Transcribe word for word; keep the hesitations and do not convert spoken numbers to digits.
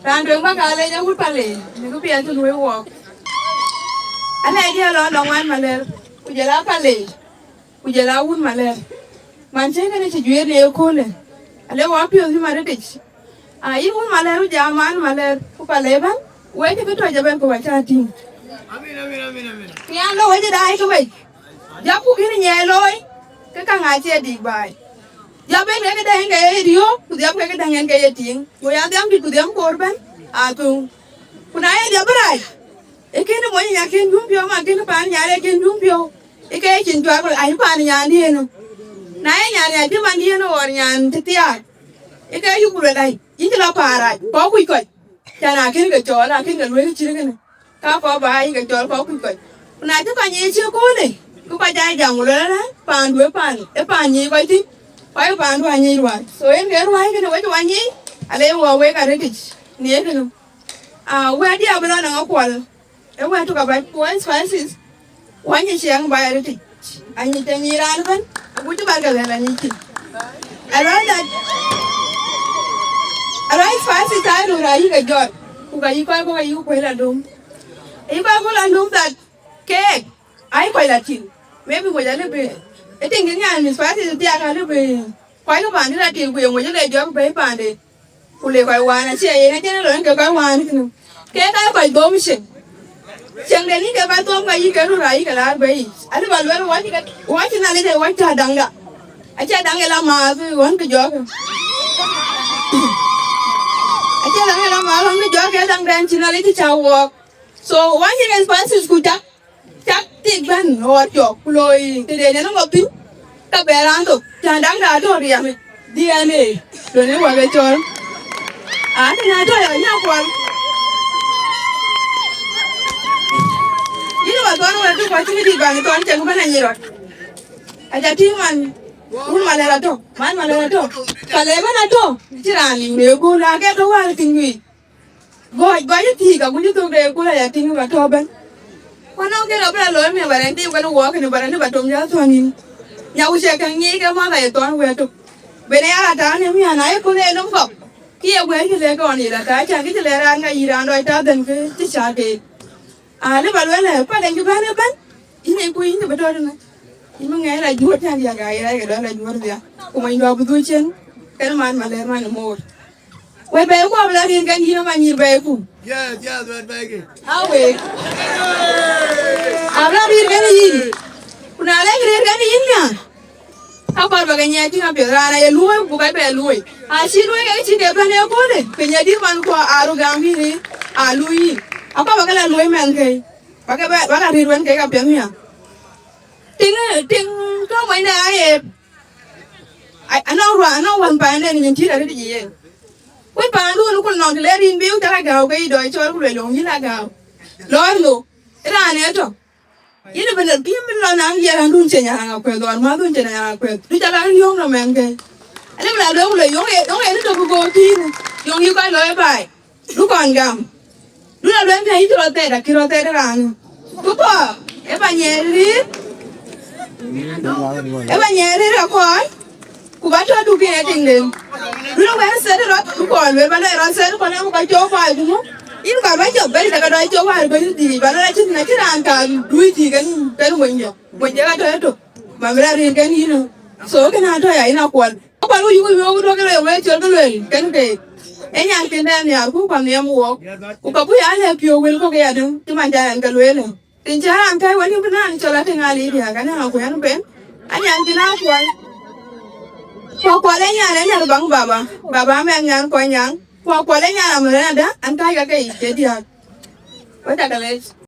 Raan tueŋ bä ka lec awut Palei, në kë piɛth cï luöi wɔɔk. Alɛɛc diɛ̈ lɔ nɔŋ man Malɛr, ku jɔl a Palei, ku jɔl a wun Malɛr. Man cï kënë cï juëër në ëköölë, ale wɔ piɔ̈ɔ̈th bï man rëtic. A yïn wun Malɛr, ku jam man Malɛr, ku Palei ëbɛ̈n, wek cï kë tɔ̈c ëbɛ̈n ku wä cä tïŋ. Nhial lɔ wecë daai kë wec, jɔpku kën nyiɛɛi looi, ke käŋ acie dik baai. Dhiap en ke këdäŋ en ke ye riöök, ku dhiap ke këdäŋ en ke ye tiiŋ. Go ya dhiam dït ku dhiam koor bɛ̈n, aa thöŋ. Ku na ye dhiap bï rac, ee kën mony nya kën dum piɔ̈u, ma kën paan nyan ee kën dum piɔ̈u. Ee ke ye cin cuar ku ai paan nyan diëënë. Na ye nyan ya cï man diëënë ɣɔr nyan cï thiaak, ee ke yuk ku luel ai, yïn cï lɔ paan rac, kɔ̈k kuc kɔc. Cän akën ke cɔɔl, akën ke lueel cït kënë. Ka kɔc bä yï ke cɔl kɔc kuc kɔc. Ku na cï kɔc nyic cï köölë, ke kɔc aa jam ku luel ëlë, paandu ë paan, ë paan nyic kɔc thïn, kɔc ë paandu aa nyic ruääi. So, yen ke ruääi kënë wec wa nyic, ale wɔ wek arëtic, në kënë. Aa, wɛ̈ɛ̈t diɛ̈ abï lɔ nɔŋ akuɔl, ë wɛ̈ɛ̈t tök abac, ku wɛ̈ɛ̈t spices, wany ë ciɛɛŋ bä arëtic. Anyic të nyic raan ëbɛ̈n, agut cï bä ke lɛ̈l anyic thïn. Aluɔi that, aluɔi spices aa röör ayï ke jɔt, ku ka yï kɔc kɔ̈k ayï kuël adum. Ayï kɔc kuël adum that keek, ayï kɔc la tïŋ. Maybe moc alë bï, ë tiŋ kï nyan spices thiaak alë bï, kɔc ke paandït la tïŋ ku ye moc alë jɔk bɛ̈i paande. Ku le kɔc wään acie yen acïn lɔ ke kɔc wään kënë. Ke ka kɔc dhom cieŋ. Cieŋ de ni ke kɔc dhom ka yï ke röt ayï ke laar bei yic. Alë ba luel wɔ cï ke, wɔ cï Nhialic de wɔ cä daŋda. Acie daŋ ë la maath ɣɔn ke jɔɔk. Acie daŋ ë la maath ɣɔn ke jɔɔk ke daŋ dɛn cï Nhialic cï cä wɔɔk. So, wɔ cï responses ku cak, cak tik bɛ̈n ɣɔɔt jɔk, ku looi tëde yen ŋɔk piny, ka bɛ raan thok, cän daŋda atɔ̈ riɛm, D N A, lon ë wak ë cɔl. Aa, tënë atɔ̈ ya nya kuɔl. Yïn ë ba thɔn wek, ku acï dït ban thɔn cɛŋ bɛ̈n anyic rɔt. Aca tïŋ man, wun Malɛr atɔ̈, man Malɛr atɔ̈. Palei bɛ̈n atɔ̈, cï raan liu në ëkööl, ake tɔ̈ wäär thïn wei. Gɔc, gɔc ë thiik, agut cï thok de ëkööl aya tïŋ ba tɔ̈ bɛ̈n. Ku anɔŋ kën abï la looi miɛt ba rɛn tim kën wɔɔk kënë ba rɛn ba tom jɔ thɔ̈n yïn. Nya ku cɛ käŋ nyiic ke mäth aye thɔ̈n wɛ̈ɛ̈t tök. Ben ë ya la taar në miän, na ye kööl ë nɔm kɔ̈k. Kë ye guɛ̈ɛ̈r cï lɛ̈k ɣɔn ye la taar, cän kë cï lɛ̈k raan ka yï raan dɔc taar dhɛn kë cï cä keek. Aa, lë ba luɛl ë, pal en cï bɛ̈n ëbɛ̈n, yïn ë kuc yïn cï bï tɔ̈ tënë. Yïn bï ŋɛɛc la juöör cän diäk, aa, ye rɛɛc ke dɔ̈ɔ̈r la juöör dhiaak. Ku mony dɔ̈ɔ̈r bï dhuk cin, kën man Malɛr man ë moor. Wɛ̈t bɛ̈ɛ̈i ku abï la rir kɛn yïn ëmanyïïr bɛ̈ɛ̈i ku. Yes, yes, wɛ̈t bɛ̈ɛ̈i kï. Aa wek. Abï la rir kɛn yïn. Ku na lek rir kɛn yïn nya, ka kɔɔr ba ke nyiɛɛc tïŋ apiɛth, raan aye luööi, ku ka bɛ luööi. Acï luööi kek cï ke bɛ̈n ëköölë, ke nyiɛɛc dït man ku aa röt gam yïn, aa luui yïn. Akɔɔr ba ke la luööi mɛnhkëi. Ba ke bɛ, ba la rir wɛ̈n kek apiɛth nya. Tiŋ, tiŋ tɔ̈ monyde aye. Ai, anɔŋ ruac, anɔŋ wän paanden nyin tït arëtic yen. Wën paandu wën ku nɔŋ të le rin biu cä la gääu ke yï dɔc cɔɔr ku luel yöŋ yïn la gääu. Lɔɔr ŋö? Ë raan ë tɔ̈. Yïn ëbɛ̈n ë bï min lɔ naŋ ye randun cï Nyaraŋ Akuɛth, dhɔn mäthun cï Nyaraŋ Akuɛth. Du cä la yöŋ nɔm ɛn ke. Alë bï la luel ku luel yöŋ ë, yöŋ ë tɔ̈ ku go pïïr. Yöŋ yï kɔc lɔ ë baai. Du kɔn gam. Du la luel të yï cï rɔt thɛɛt, akï rɔt thɛɛt raan. Du kɔɔr, ë ba nyɛɛr rïïr, ë ba nyɛɛr rïïr akɔɔr, ku ba tɔ du kën ë tiŋden. Du la wɛ̈ɛ̈r thɛɛt rɔt, du kɔɔr luel ba lɔ rɔt thɛɛt kɔn ë ka cɔk baai ku mu. Yïn kɔɔr ba cɔk bɛ̈n, cä ke dɔc cɔk baai bɛ̈n dhïc, ba lɔ la cïn na cïn raan ka dui thïïk kën, kën wëny jɔ. Wëny jɔ ka tɔ ëtök. Ba bï la rïïr kën yïn. So, kën atɔ ya yïn akuɔl. Akuɔl ku yuk yuk duɔ̈k lueel, wek cɔl ke lueel, kën ke. Ë nyan kën dɛn nhiaar ku kuany nhiam wɔɔk. Ku ka bï ya lɛ̈k piɔ̈u wël kɔ̈k ya döŋ, cï man ca yɛn ke lueel. Rin cä raan kɛ̈i wën yïn bï naan cɔl atïŋ aa liic diäk, anëŋ akuɛ̈n ben. Anyan kën akuɔl. Ku akuɔl ë nyan ë nyan baŋ baba. Baba mɛn nyan kuɔny nyan. Ku akuɔl ë nyan amërɛn ada, an kääc ka ke yic ke diäk. Wek cä ke lec.